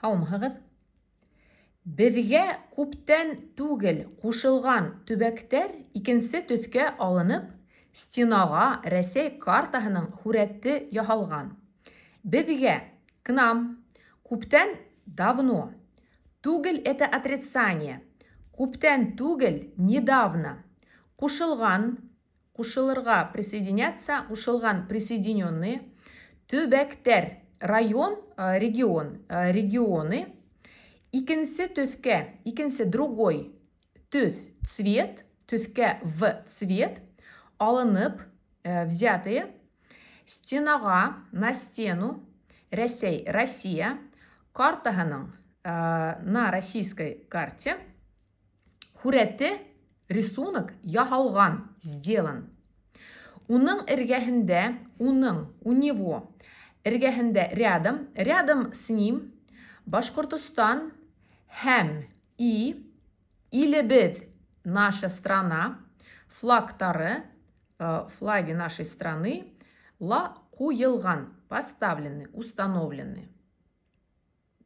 Һаумыһығыҙ! Беҙгә күптән түгел ҡушылған төбәктәр икенсе төҫкә алынып, стенаға Рәсәй картаһының һүрәте яһалған. Беҙгә – к нам, күптән – давно, түгел – это отрицание, күптән түгел – недавно, ҡушылған, ҡушылырға – присоединяться, ҡушылған – присоединенные, төбәктәр – район, регион, регионы, икенсе төҫкә, икенсе – другой, төҫ – цвет, төҫкә – в цвет, алынып, взятые, стенаға – на стену, Рәсәй – Россия, картаһының – на российской карте, һүрәте – рисунок, яһалған – сделан. Уның эргәһендә, уның – у него, эргәһендә рядом, рядом с ним, Башҡортостан һәм и илебеҙ наша страна, флагтары, флаги нашей страны, ла ҡуйылған, поставлены, установлены.